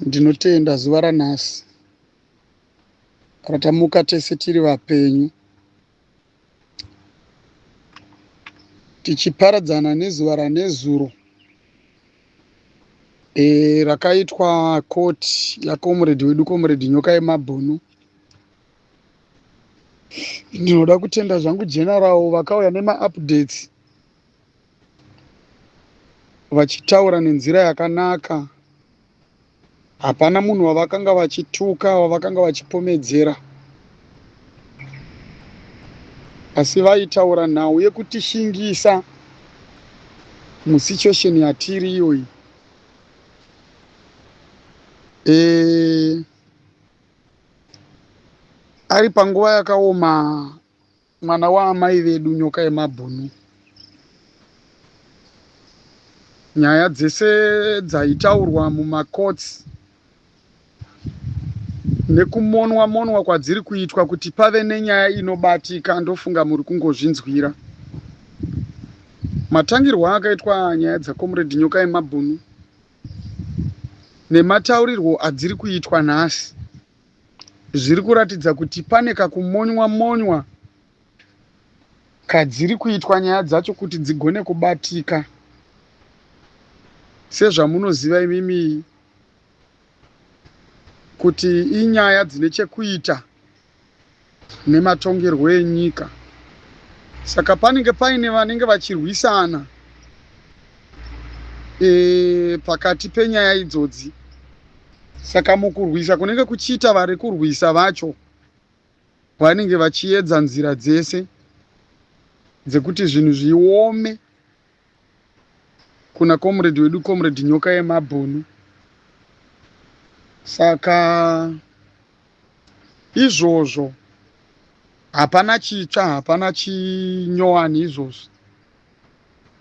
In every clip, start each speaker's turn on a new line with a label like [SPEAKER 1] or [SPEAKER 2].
[SPEAKER 1] Ndinotenda zuva ranhasi ratamuka tese tiri vapenyu tichiparadzana nezuva ranezuro e, rakaitwa koti yakomredi wedu Komredi Nyoka Yemabhunu. Ndinoda kutenda zvangu General vakauya nemaupdates vachitaura nenzira yakanaka. Hapana munhu wavakanga vachituka, wavakanga vachipomedzera, asi vaitaura nhau yekutishingisa musituation yatiri iyoyi. E, ari panguva yakaoma mwana waamai vedu Nyoka Yemabhunu. Nyaya dzese dzaitaurwa mumacourts nekumonwa monwa kwadziri kuitwa kuti pave nenyaya inobatika, ndofunga muri kungozvinzwira. Matangirwo akaitwa nyaya dzaComrade Nyoka Yemabhunu nemataurirwo adziri kuitwa nhasi zviri kuratidza kuti pane kakumonywa monywa kadziri kuitwa nyaya dzacho kuti dzigone kubatika. Sezvamunoziva imimi kuti inyaya dzine chekuita nematongerwo enyika, saka panenge paine vanenge vachirwisana e, pakati penyaya idzodzi. Saka mukurwisa kunenge kuchiita vari kurwisa vacho vanenge vachiedza nzira dzese dzekuti zvinhu zviome kuna comrade wedu Comrade Nyoka Yemabhunu. Saka izvozvo hapana chitsva, hapana chinyowani izvozvo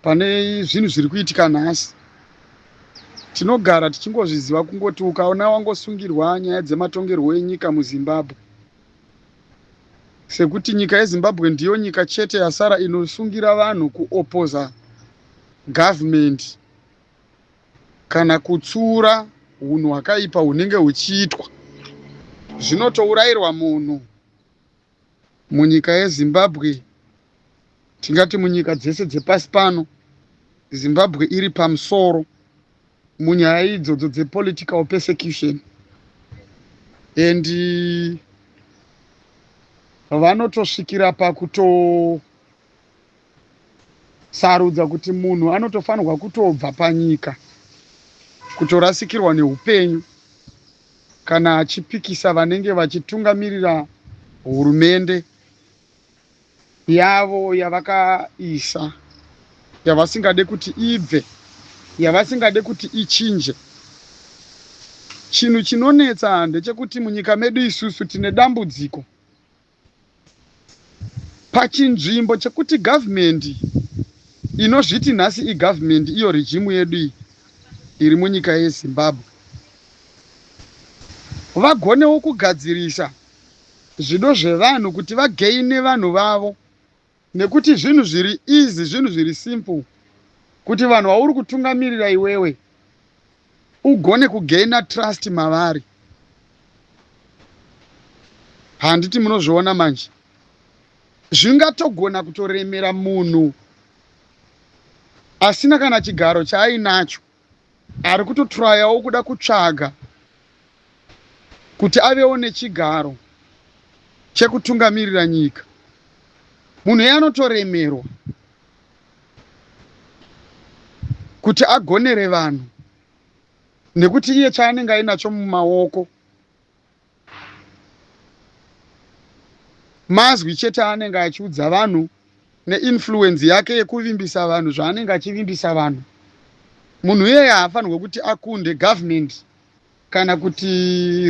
[SPEAKER 1] pane zvinhu zviri kuitika nhasi. Tinogara tichingozviziva kungoti ukaona wangosungirwa nyaya dzematongerwo enyika muZimbabwe, sekuti nyika yeZimbabwe ndiyo nyika chete yasara inosungira vanhu kuopoza government kana kutsura hunhu hwakaipa hunenge huchiitwa. Zvinotourayirwa munhu munyika yeZimbabwe. Tingati munyika dzese dzepasi pano, Zimbabwe iri pamusoro munyaya idzodzo dzepolitical persecution, and vanotosvikira pakutosarudza kuti munhu anotofanirwa kutobva panyika, kutorasikirwa neupenyu kana achipikisa vanenge vachitungamirira hurumende yavo yavakaisa, yavasingade kuti ibve, yavasingade kuti ichinje. Chinhu chinonetsa ndechekuti munyika medu isusu tine dambudziko pachinzvimbo chekuti gavhumendi inozviti nhasi igavhumendi, iyo regime yedu iyi iri munyika yeZimbabwe, vagonewo kugadzirisa zvido zvevanhu kuti vagaine vanhu vavo, nekuti zvinhu zviri easy, zvinhu zviri simple kuti vanhu vauri kutungamirira iwewe ugone kugaina trust mavari. Handiti munozviona manje? Zvingatogona kutoremera munhu asina kana chigaro chaainacho, ari kutotrayawo kuda kutsvaga kuti avewo nechigaro chekutungamirira nyika. Munhu iye anotoremerwa kuti agonere vanhu, nekuti iye chaanenge ainacho mumaoko mazwi chete aanenge achiudza vanhu neinfluence yake yekuvimbisa vanhu zvaanenge achivimbisa vanhu. Munhu iyeye haafanirwe kuti akunde government kana kuti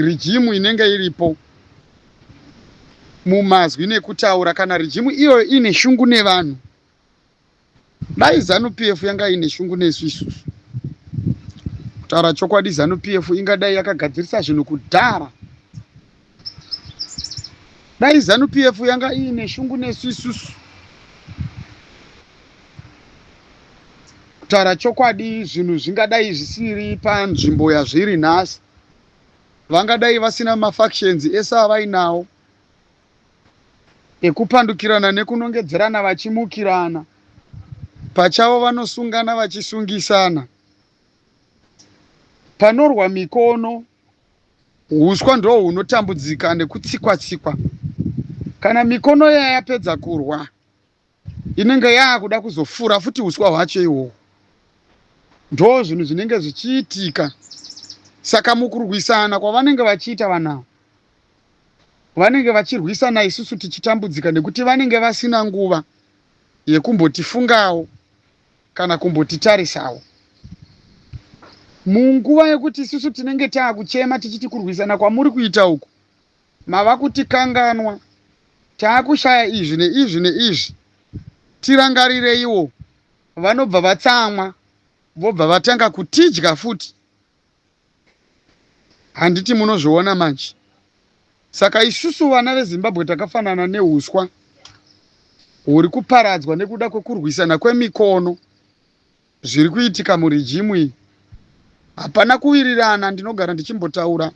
[SPEAKER 1] regime inenge iripo mumazwi nekutaura, kana regime iyoyo ine shungu nevanhu. Dai ZANU PF yanga ine shungu nesu isusu, kutaura chokwadi, ZANU PF ingadai yakagadzirisa zvinhu kudhara. Dai ZANU PF yanga iine shungu nesu isusu, kutaura chokwadi, zvinhu zvingadai zvisiri panzvimbo yazviri nhasi. Vangadai vasina mafactions ese avainawo ekupandukirana nekunongedzerana vachimukirana. Pachavo vanosungana vachisungisana. Panorwa mikono, huswa ndo hunotambudzika nekutsikwa-tsikwa. Kana mikono iya yapedza kurwa, inenge yaakuda kuzofura futi uswa hwacho ihwohwo. Ndo zvinhu zvinenge zvichiitika. Saka mukurwisana kwavanenge vachiita vanhu ava, vanenge vachirwisana isusu tichitambudzika nekuti vanenge vasina nguva yekumbotifungawo kana kumbotitarisawo. Munguva yekuti isusu tinenge taakuchema tichiti kurwisana kwamuri kuita uku mava kutikanganwa, taakushaya izvi neizvi neizvi, tirangarireiwo. Vanobva vatsamwa vobva vatanga kutidya futi. Handiti munozviona manje? Saka isusu vana veZimbabwe takafanana neuswa huri kuparadzwa nekuda kwekurwisana kwemikono zviri kuitika murejimu iyi. Hapana kuwirirana, ndinogara ndichimbotaura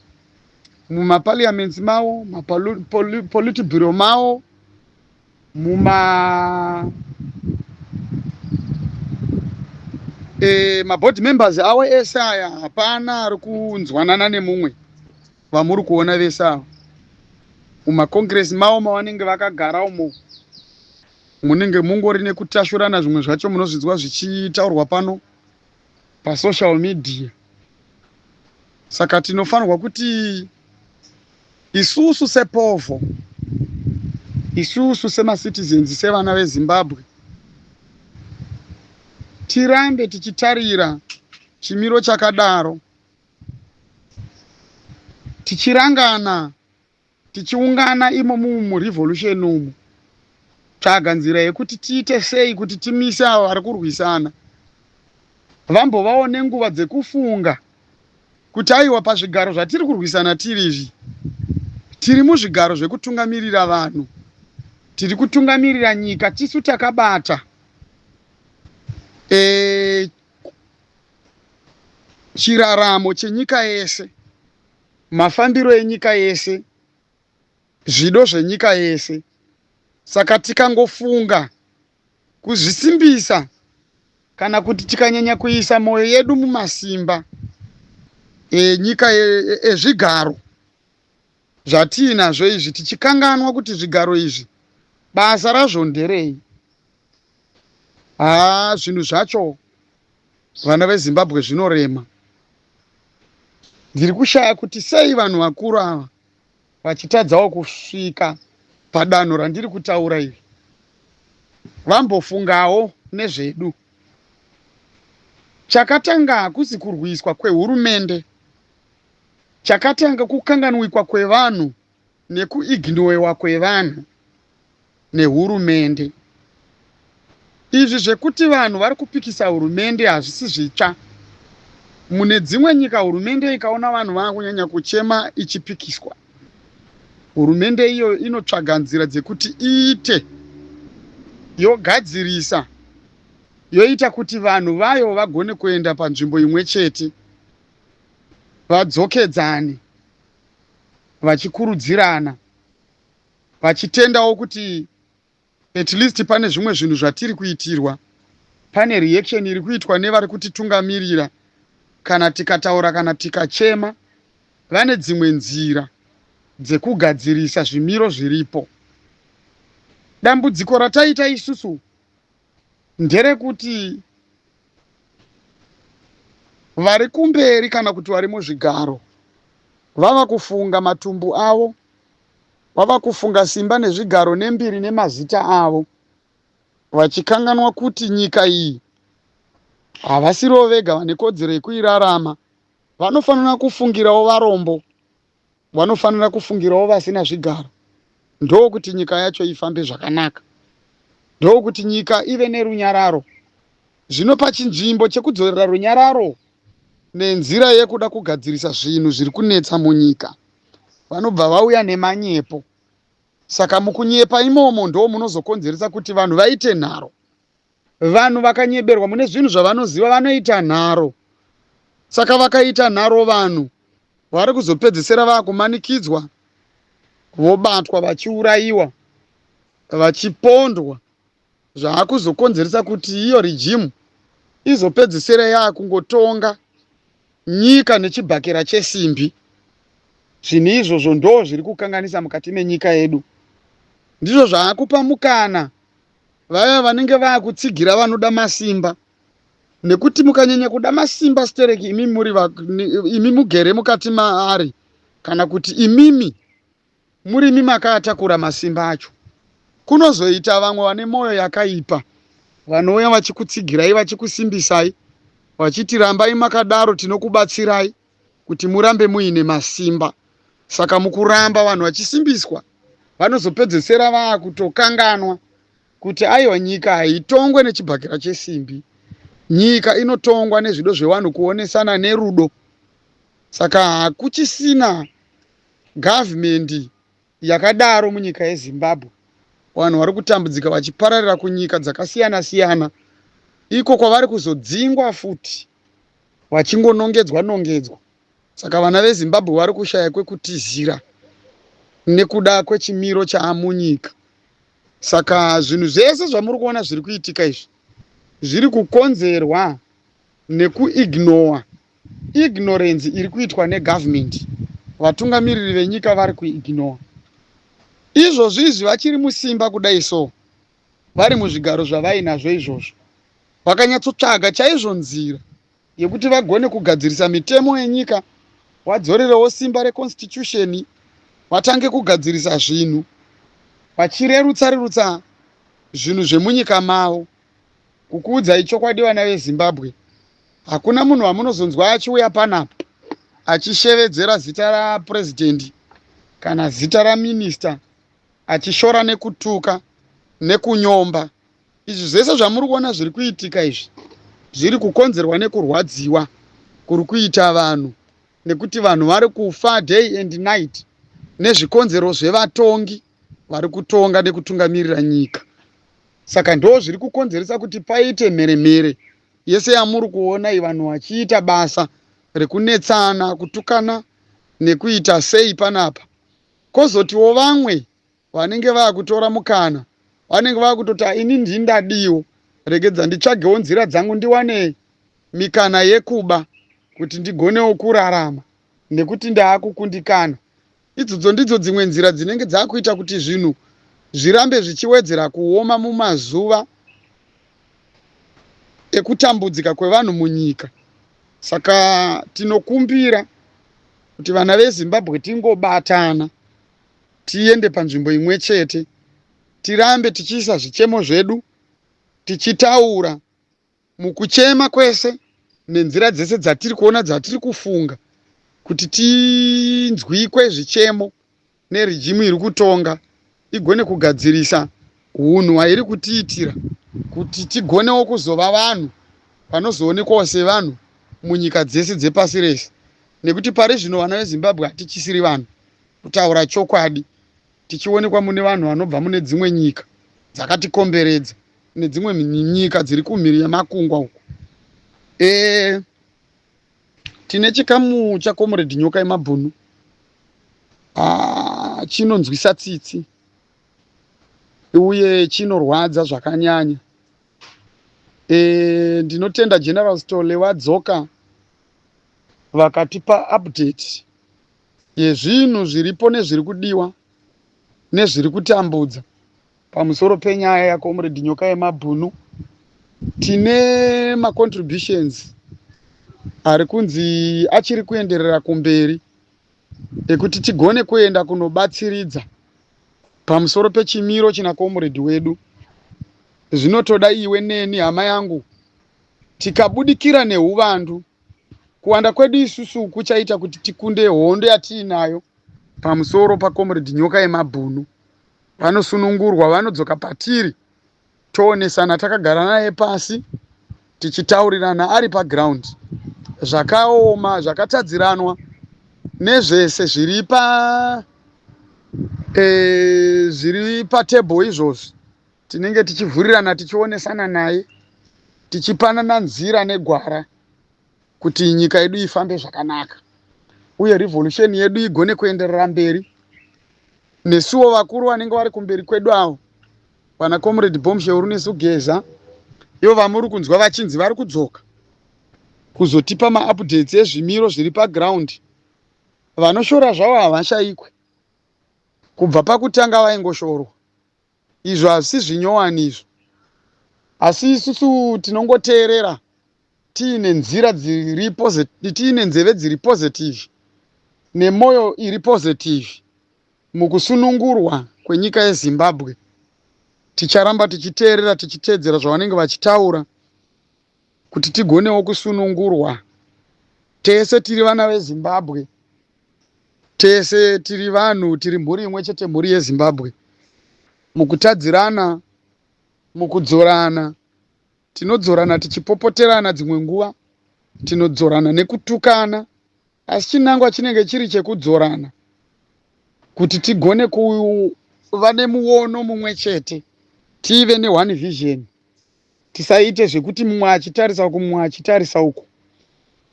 [SPEAKER 1] mumaparliaments mavo, mapolitburo mavo, muma e, maboard members avo ese aya, hapana ari kunzwanana nemumwe. Vamuri kuona vese ava mumacongress mavo mavanenge vakagara umo, munenge mungori nekutashurana. Zvimwe zvacho munozvinzwa zvichitaurwa pano pasocial media. Saka tinofanirwa kuti isusu sepovho, isusu semacitizens, sevana veZimbabwe, tirambe tichitarira chimiro chakadaro, tichirangana, tichiungana imomo murevolution umu, tsvaga nzira yekuti tiite sei kuti timise avo vari kurwisana, vambovawo nenguva dzekufunga kuti aiwa, pazvigaro zvatiri kurwisana tiri izvi, tiri muzvigaro zvekutungamirira vanhu, tiri kutungamirira nyika, tisu takabata chiraramo chenyika yese, mafambiro enyika yese, zvido zvenyika yese. Saka tikangofunga kuzvisimbisa kana kuti tikanyanya kuisa mwoyo yedu mumasimba enyika ezvigaro zvatiinazvo izvi, tichikanganwa kuti zvigaro izvi basa razvo nderei, haa, zvinhu zvacho, vana veZimbabwe, zvinorema. Ndiri kushaya kuti sei vanhu vakuru ava vachitadzawo kusvika padanho randiri kutaura iri, vambofungawo nezvedu. Chakatanga hakusi kurwiswa kwehurumende. Chakatanga kukanganwikwa kwevanhu nekuignorewa kwevanhu nehurumende. Izvi zvekuti vanhu vari kupikisa hurumende hazvisi zvitsva. Mune dzimwe nyika, hurumende ikaona vanhu vaakunyanya kuchema ichipikiswa, hurumende iyo inotsvaga nzira dzekuti iite yogadzirisa, yoita kuti vanhu vayo vagone kuenda panzvimbo imwe chete, vadzokedzane, vachikurudzirana, vachitendawo kuti at least pane zvimwe zvinhu zvatiri kuitirwa, pane reaction iri kuitwa nevari kutitungamirira. Kana tikataura, kana tikachema, vane dzimwe nzira dzekugadzirisa zvimiro zviripo. Dambudziko rataita isusu nderekuti vari kumberi kana kuti vari muzvigaro vava kufunga matumbu avo, vava kufunga simba nezvigaro nembiri nemazita avo, vachikanganwa kuti nyika iyi havasirivo vega vane kodzero yekuirarama. Vanofanira kufungirawo varombo, vanofanira kufungirawo vasina zvigaro, ndokuti nyika yacho ifambe zvakanaka, ndokuti nyika ive nerunyararo. Zvino pachinzvimbo chekudzorera runyararo nenzira yekuda kugadzirisa zvinhu zviri kunetsa munyika, vanobva vauya nemanyepo. Saka mukunyepa imomo ndo munozokonzeresa kuti vanhu vaite nharo. Vanhu vakanyeberwa mune zvinhu zvavanoziva vanoita nharo. Saka vakaita nharo vanhu. Vari kuzopedzesera vakumanikidzwa vobatwa vachiurayiwa vachipondwa zvaakuzokonzeresa kuti iyo regime izopedzesera yaakungotonga nyika nechibhakera chesimbi. Zvinhu izvozvo ndo zviri kukanganisa mukati menyika yedu. Ndizvo zvaakupa mukana vaya vanenge vaakutsigira vanoda masimba nekuti mukanyanya kuda masimba stereki imi muri imi mugere mukati maari kana kuti imimi murimi makaatakura masimba acho kunozoita vamwe vane mwoyo yakaipa vanouya vachikutsigirai vachikusimbisai vachiti rambai makadaro tinokubatsirai kuti murambe muine masimba saka mukuramba vanhu vachisimbiswa vanozopedzesera vaakutokanganwa kuti aiwa nyika haitongwe nechibhakera chesimbi nyika inotongwa nezvido zvevanhu kuonesana nerudo saka hakuchisina gavhumendi yakadaro munyika yeZimbabwe. Vanhu vari kutambudzika vachipararira kunyika dzakasiyana siyana iko kwavari kuzodzingwa futi vachingonongedzwa nongedzwa. Saka vana veZimbabwe vari kushaya kwekutizira nekuda kwechimiro chaamunyika. Saka zvinhu zvese zvamuri kuona zviri kuitika izvi zviri kukonzerwa nekuignowa ignorance iri kuitwa negovernment vatungamiriri venyika vari kuignore izvozvi izvi vachiri musimba kudai so vari muzvigaro zvavainazvo izvozvo vakanyatsotsvaga chaizvo nzira yekuti vagone kugadzirisa mitemo yenyika vadzorerewo simba reconstitution vatange kugadzirisa zvinhu vachirerutsa rerutsa zvinhu zvemunyika mavo Kukuudzai chokwadi vana veZimbabwe, hakuna munhu wamunozonzwa achiuya panapa achishevedzera zita rapresident kana zita raminista achishora nekutuka nekunyomba. Izvi zvese zvamuri kuona zviri kuitika izvi zviri kukonzerwa nekurwadziwa kuri kuita vanhu nekuti vanhu vari kufa day and night nezvikonzero zvevatongi vari kutonga nekutungamirira nyika. Saka ndo zviri kukonzeresa kuti paite mheremhere yese yamuri kuona iyi, vanhu vachiita basa rekunetsana, kutukana nekuita sei panapa. Kozotiwo vamwe vanenge vakutora mukana, vanenge vakutoti ah, ini ndini ndadiwo, regedza nditsvagewo nzira dzangu ndiwane mikana yekuba kuti ndigonewo kurarama nekuti ndaakukundikana. Idzodzo ndidzo dzimwe nzira dzinenge dzakuita kuti zvinhu zvirambe zvichiwedzera kuoma mumazuva ekutambudzika kwevanhu munyika. Saka tinokumbira kuti vana veZimbabwe tingobatana tiende panzvimbo imwe chete, tirambe tichiisa zvichemo zvedu tichitaura Mukuchema kwese nenzira dzese dzatiri kuona dzatiri kufunga kuti tinzwikwe zvichemo nerejimu iri kutonga igone kugadzirisa hunhu hwairi kutiitira kuti tigonewo kuzova vanhu vanozoonekwawo sevanhu munyika dzese dzepasi rese nekuti pari zvino vana veZimbabwe hatichisiri vanhu kutaura chokwadi tichionekwa mune vanhu vanobva mune dzimwe nyika dzakatikomberedza nedzimwe nyika dziri kumhiri yemakungwa uku. E, tine chikamu chaComrade Nyoka yemabhunu ah, chinonzwisa tsitsi uye chinorwadza zvakanyanya. E, ndinotenda General Stole vadzoka vakatipa update yezvinhu zviripo nezviri kudiwa nezviri kutambudza pamusoro penyaya yaComrade Nyoka yemabhunu. Tine macontributions ari kunzi achiri kuenderera kumberi ekuti tigone kuenda kunobatsiridza pamusoro pechimiro china comrade wedu. Zvinotoda iwe neni hama yangu tikabudikira nehuvandu Kuwanda kwedu isusu kuchaita kuti tikunde hondo yatiinayo pamusoro paComrade Nyoka yemabhunu. Vanosunungurwa vanodzoka patiri toonesana takagara naye pasi tichitaurirana ari paground zvakaoma zvakatadziranwa nezvese zviri pa e, zviri patable izvozvi tinenge tichivhurirana tichionesana naye tichipanana nzira negwara kuti nyika yedu ifambe zvakanaka. uye revolution yedu igone kuenderera mberi. Nesuwo vakuru vanenge vari kumberi kwedu avo vana Comrade Bombshell Runesu Geza, ivo vamuri kunzwa vachinzi vari kudzoka kuzotipa maupdates ezvimiro zviri paground. Vanoshora zvavo havashaikwe, kubva pakutanga vaingoshorwa. Izvo hazvisi zvinyowani izvo, asi isusu tinongoteerera tiine nzira dziri tiine nzeve dziri positive nemwoyo iri positive mukusunungurwa kwenyika yeZimbabwe. Ticharamba tichiteerera tichiteedzera zvavanenge vachitaura kuti tigonewo kusunungurwa. Tese tiri vana veZimbabwe, tese tiri vanhu, tiri mhuri imwe chete, mhuri yeZimbabwe. Mukutadzirana, mukudzorana, tinodzorana tichipopoterana, dzimwe nguva tinodzorana nekutukana, asi chinangwa chinenge chiri chekudzorana kuti tigone kuva nemuono mumwe chete, tive neone vision. Tisaite zvekuti mumwe achitarisa uku, mumwe achitarisa uku,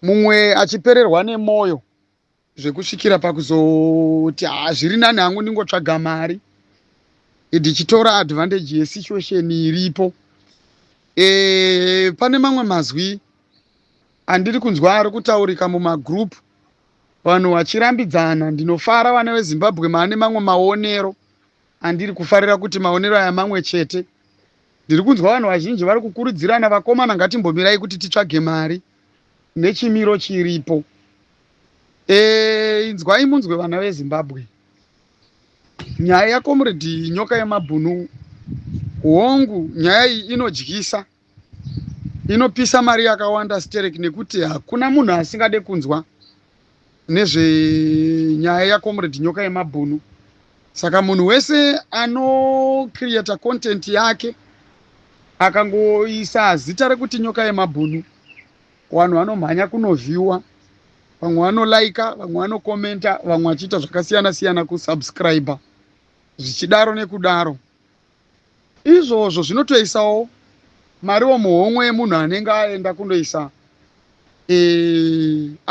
[SPEAKER 1] mumwe achipererwa nemwoyo zvekusvikira pakuzoti ha, zviri nani hangu ndingotsvaga mari ndichitora advantage yesituation iripo. Pane mamwe mazwi andiri kunzwa ari kutaurika mumagroup, vanhu vachirambidzana. Ndinofara vana veZimbabwe maane mamwe maonero andiri kufarira kuti maonero aya mamwe chete. Ndiri kunzwa vanhu vazhinji vari kukurudzirana, vakomana, ngatimbomirai kuti titsvage mari nechimiro chiripo. Inzwai munzwe vana veZimbabwe, nyaya yaComrade Nyoka Yemabhunu, hongu, nyaya iyi inodyisa, inopisa mari yakawanda sterek, nekuti hakuna munhu asingade kunzwa nezvenyaya yaComrade Nyoka Yemabhunu. Saka munhu wese anocreata content yake akangoisa zita rekuti Nyoka Yemabhunu, vanhu vanomhanya kunoviewa, vamwe vanolaika, vamwe vanokomenta, vamwe vachiita zvakasiyana siyana, kusubscribe, zvichidaro nekudaro. Izvozvo zvinotoisawo mariwo muhomwe yemunhu anenge aenda kundoisa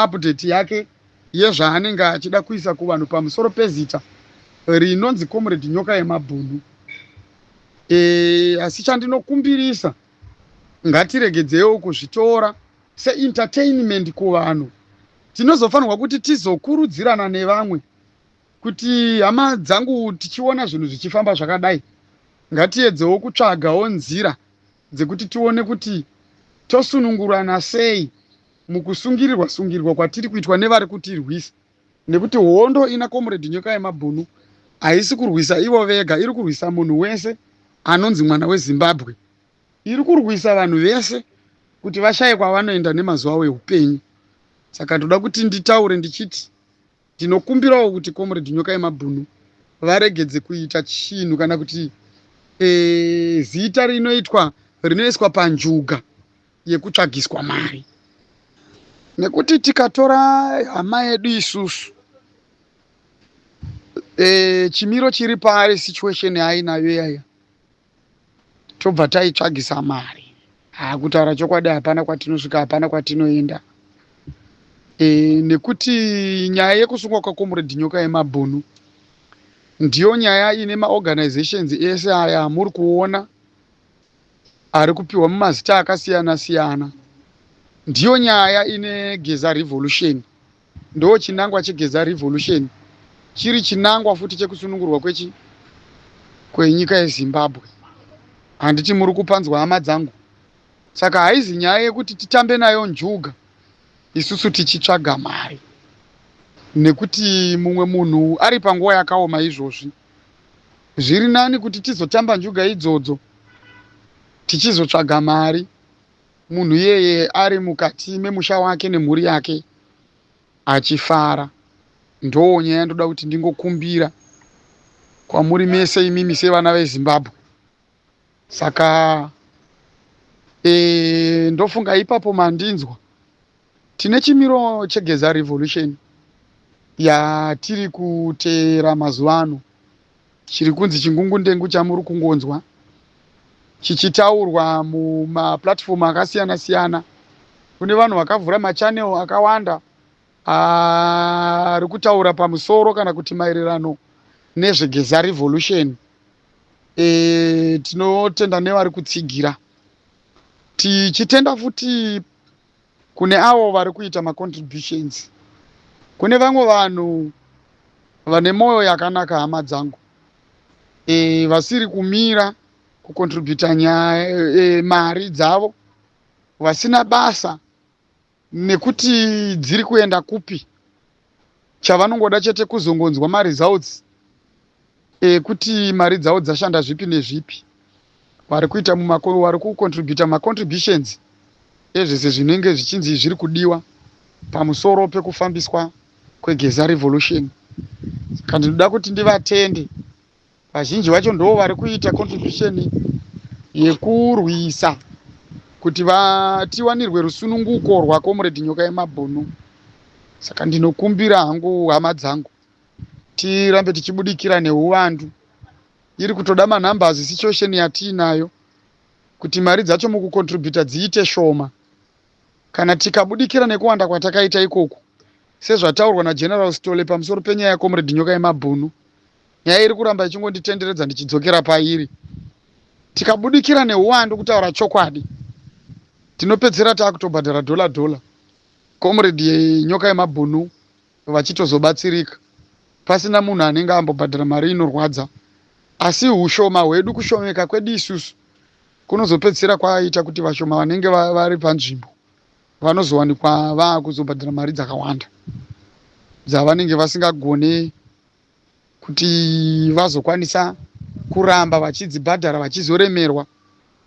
[SPEAKER 1] update yake yezvaanenge achida kuisa kuvanhu pamusoro pezita rinonzi Comrade Nyoka Yemabhunu. Asi chandinokumbirisa, ngatiregedzewo kuzvitora seentertainment kuvanhu. Tinozofanirwa kuti tizokurudzirana nevamwe kuti, hama dzangu, tichiona zvinhu zvichifamba zvakadai, ngatiedzewo kutsvagawo nzira dzekuti tione kuti tosunungurana sei mukusungirirwa sungirirwa kwatiri kuitwa nevari kutirwisa, nekuti hondo ina Comrade Nyoka Yemabhunu haisi kurwisa ivo vega, iri kurwisa munhu wese anonzi mwana weZimbabwe, iri kurwisa vanhu vese kuti vashaye kwavanoenda nemazuva avo eupenyu. Saka ndoda kuti nditaure ndichiti ndinokumbirawo kuti Comrade Nyoka Yemabhunu varegedze kuita chinhu kana kuti zita rinoitwa rinoiswa panjuga yekutsvagiswa mari, nekuti tikatora hama yedu isusu, chimiro chiri paari, situation yaainayo iyaya, tobva taitsvagisa mari, hakutaura chokwadi hapana kwatinosvika, hapana kwatinoenda, nekuti nyaya yekusungwa kwaComrade Nyoka Yemabhunu ndiyo nyaya ine maorganizations ese aya amuri kuona ari kupiwa mumazita akasiyana siyana. Ndiyo nyaya ine Geza Revolution, ndo chinangwa cheGeza Revolution, chiri chinangwa futi chekusunungurwa kwechi kwenyika yeZimbabwe. Handiti muri kupanzwa, hama dzangu? Saka haizi nyaya yekuti titambe nayo njuga isusu tichitsvaga mari, nekuti mumwe munhu ari panguva yakaoma izvozvi. Zviri nani kuti tizotamba njuga idzodzo tichizotsvaga mari munhu iyeye ari mukati memusha wake nemhuri yake achifara. Ndo nyaya ndoda kuti ndingokumbira kwamuri mese imimi sevana veZimbabwe. Saka ndofunga ipapo mandinzwa. Tine chimiro cheGeza Revolution yatiri kuteera mazuva ano, chiri kunzi chingungundengu, chamuri kungonzwa chichitaurwa mumaplatform akasiyana siyana. Kune vanhu vakavhura machannel akawanda. Ari kutaura pamusoro kana kuti maererano nezveGeza Revolution. Tinotenda nevari kutsigira, tichitenda futi kune avo vari kuita macontributions. Kune vamwe vanhu vane mwoyo yakanaka, hama dzangu, vasiri kumira kucontributa nyaya mari dzavo, vasina basa nekuti dziri kuenda kupi. Chavanongoda chete kuzongonzwa maresults ekuti mari dzavo dzashanda zvipi nezvipi. Vari kuita, vari kucontributa macontributions ezvese zvinenge zvichinzi zviri kudiwa pamusoro pekufambiswa kweGeza Revolution. Saka ndinoda kuti ndivatende. Vazhinji vacho ndo vari kuita contribution yekurwisa kuti vatiwanirwe rusununguko rwaComrade Nyoka Yemabhunu. Saka ndinokumbira hangu, hama dzangu, tirambe tichibudikira neuwandu. Iri kutoda manumbers situation yatiinayo kuti mari dzacho mukucontributa dziite shoma. Kana tikabudikira nekuwanda kwatakaita ikoku, sezvataurwa naGeneral Stole pamusoro penyaya yaComrade Nyoka Yemabhunu, nyaya iri kuramba ichingonditenderedza ndichidzokera pairi, tikabudikira neuwandu, kutaura chokwadi, tinopedzisira taakutobhadhara dollar dollar, Comrade yeNyoka Yemabhunu vachitozobatsirika pasina munhu anenge ambobhadhara mari inorwadza. Asi ushoma hwedu, kushomeka kwedu isusu kunozopedzisira kwaita kuti vashoma vanenge vari panzvimbo vanozowanikwa vaakuzobhadhara mari dzakawanda dzavanenge vasingagone kuti vazokwanisa kuramba vachidzibhadhara, vachizoremerwa,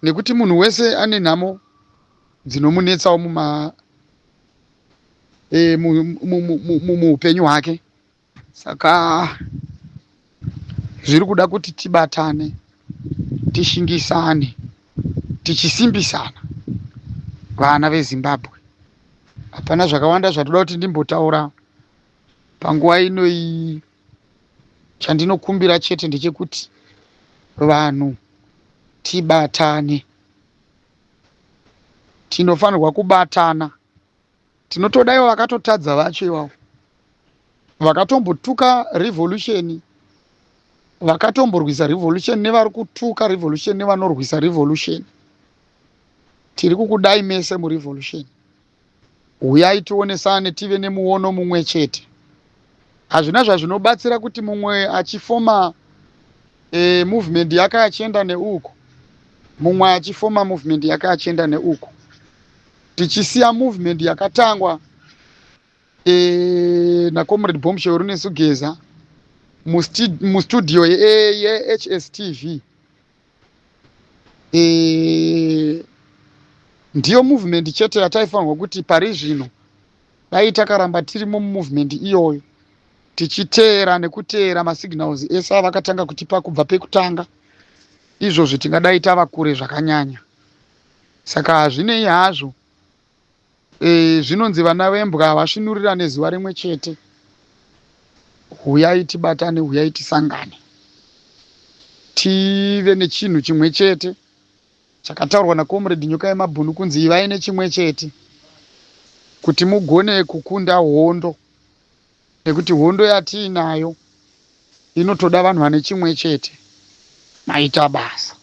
[SPEAKER 1] nekuti munhu wese ane nhamo dzinomunetsawo muma muupenyu hwake. Saka zviri kuda kuti tibatane, tishingisane, tichisimbisana, vana veZimbabwe. Hapana zvakawanda zvatoda kuti ndimbotaura panguva inoi. Chandinokumbira chete ndechekuti vanhu tibatane. Tinofanirwa kubatana. Tinotoda ivo vakatotadza vacho, ivavo vakatombotuka revolution, vakatomborwisa revolution, nevari kutuka revolution, nevanorwisa revolution. Tiri kukudai mese murevolution. Uyai tionesane, tive nemuono mumwe chete. Hazvina zvazvinobatsira kuti mumwe achifoma movement yake achienda neuku, mumwe achifoma movement yake achienda neuku, tichisiya movement yakatangwa naComrade Bombshell Runesu Geza mustudio yeHSTV. Ndiyo movement chete yataifanirwa kuti pari zvino dai takaramba tirimo mumovement iyoyo, tichiteera nekuteera masignals ese avakatanga kutipa kubva pekutanga. Izvozvi tingadai tava kure zvakanyanya. Saka hazvinei hazvo. Zvinonzi vana vembwa havasvinurira nezuva rimwe chete. Huyai tibatane, huyai tisangane, tive nechinhu chimwe chete chakataurwa naComrade Nyoka Yemabhunu kunzi ivai nechimwe chete kuti mugone kukunda hondo, nekuti hondo yatiinayo inotoda vanhu vane chimwe chete. Maita basa.